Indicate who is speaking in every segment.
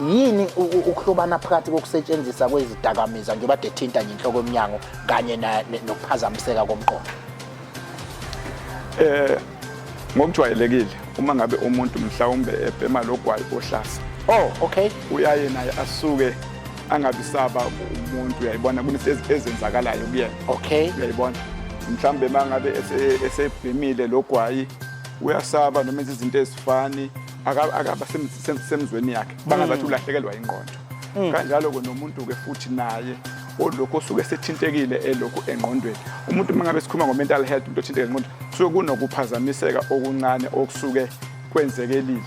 Speaker 1: Yini ukuhlobana phakathi kokusetshenziswa kwezidakamizwa njengoba kade ethinta nje inhloko yomnyango kanye nokuphazamiseka komqondo?
Speaker 2: Ngokujwayelekile uma ngabe umuntu mhlawumbe ebhema lo gwayi ohlasa.
Speaker 1: Oh, okay.
Speaker 2: Uyaye naye asuke angabi saba umuntu, uyayibona, kunezinto ezenzakalayo kuyena. Uyayibona. Mhlawumbe uma ngabe esebhemile lo gwayi uyasaba noma enza izinto ezifani akaba semzweni yakhe bangazathi ulahlekelwa ingqondo. Kanjalo-ke nomuntu-ke futhi naye olokhu osuke esethintekile elokhu engqondweni. Umuntu uma ngabe sikhuluma ngo-mental health, umuntu othinteke engqondweni, kusuke kunokuphazamiseka okuncane okusuke kwenzekelile.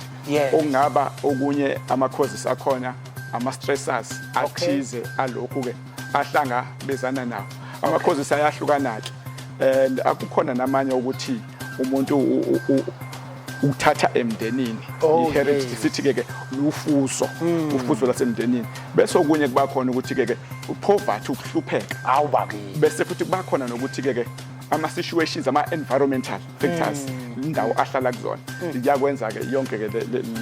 Speaker 2: Okungaba okunye ama-causes akhona, ama-stressors athize alokhu-ke ahlangabezana nawo. Ama-causes ayahlukana-ke and akukhona namanye ukuthi umuntu ukuthatha emndenini, i-heredity, sithi-ke ke lufuzo, ufuzo lasemndenini. Bese okunye kuba khona ukuthi-ke ke poverty, ukuhlupheka.
Speaker 1: Hawu bakithi.
Speaker 2: Bese futhi kuba khona nokuthi-ke ke ama-situations, ama-environmental factors, indawo ahlala kuzona kuyakwenza-ke yonke ke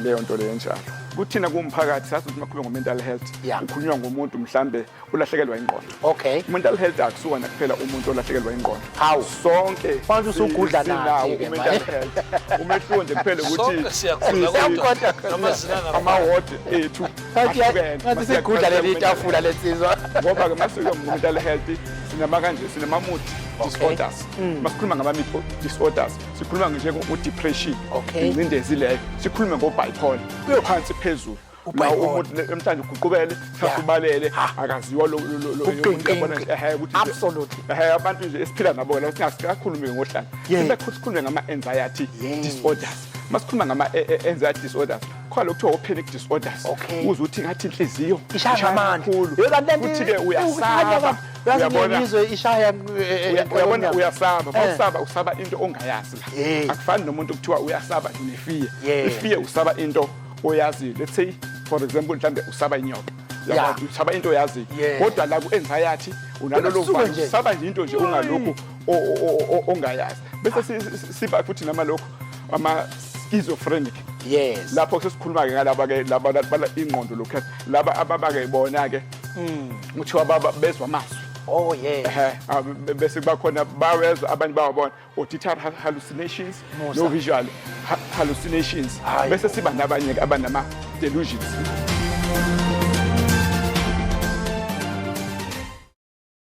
Speaker 2: leyo nto leyo enjalo. Kuthina kuwumphakathi sazi ukuthi makhulunywa ngo-mental health kukhulunywa ngomuntu mhlambe ulahlekelwa ingqondo. Mental health akusiwona kuphela umuntu olahlekelwa ingqondo.
Speaker 1: Hawu.
Speaker 2: Sonke
Speaker 1: Manje usugudla
Speaker 2: sinawo
Speaker 1: nathi-ke
Speaker 2: u-mental
Speaker 1: manje.
Speaker 2: health. Umehluko nje kuphela ukuthi
Speaker 3: Sonke siyagula
Speaker 1: kodwa
Speaker 3: noma zinanga
Speaker 2: amawodi ethu ahlukene.
Speaker 1: Ngathi sigudla leli tafula lensizwa.
Speaker 2: Ngoba-ke masuke ngo-mental health sinama kanje, sinama-mood disorders. Masikhuluma ngama-mood disorders sikhuluma nje ngo-depression, ingcindezi leyo, sikhulume ngo-bipolar, phansi phezulu. La
Speaker 1: U-bipolar.
Speaker 2: umuntu namhlanje uguqubele, kusasa ubalele, akaziwa lo
Speaker 1: Uqinqinqi.
Speaker 2: uyabona nje, ukuthi nje- Abantu nje esiphila nabo la singakhulumi ngohlanya. Sibe sikhulume ngama-anxiety disorders. Masikhuluma ngama-anxiety disorders, khona lokuthiwa o-panic disorders. Uzwe ukuthi ngathi inhliziyo
Speaker 1: Ishaya
Speaker 2: ishaya
Speaker 1: ngamandla.
Speaker 2: kakhulu.
Speaker 1: Yebo, kanti lento
Speaker 2: Futhi-ke uyasaba.
Speaker 1: Yazi
Speaker 2: Uyabona?
Speaker 1: ngiyizwe ishaya
Speaker 2: Uyabona, uyasaba. Mawusaba usaba into ongayazi la. Akufani nomuntu kuthiwa uyasaba une-fear. I-fear usaba into oyaziyo. Let's say for example mhlambe usaba inyoka. Uyabona, usaba into oyaziyo. Kodwa la ku-anxiety unalolo
Speaker 1: Kusuke
Speaker 2: valo,
Speaker 1: nje.
Speaker 2: usaba nje into nje ungalokhu ongayazi. Bese siba futhi namalokhu ama schizophrenic. Lapho sesikhuluma ke ngalaba ke laba bala ingqondo lokhu laba ababake bona ke kuthiwa baba bezwa amazwi.
Speaker 1: Oh yes.
Speaker 2: Bese kuba khona bawezwa abanye bawabona auditory hallucinations,
Speaker 1: Musa.
Speaker 2: no visual hallucinations.
Speaker 1: Hayi.
Speaker 2: Bese siba nabanye ke abanama delusions.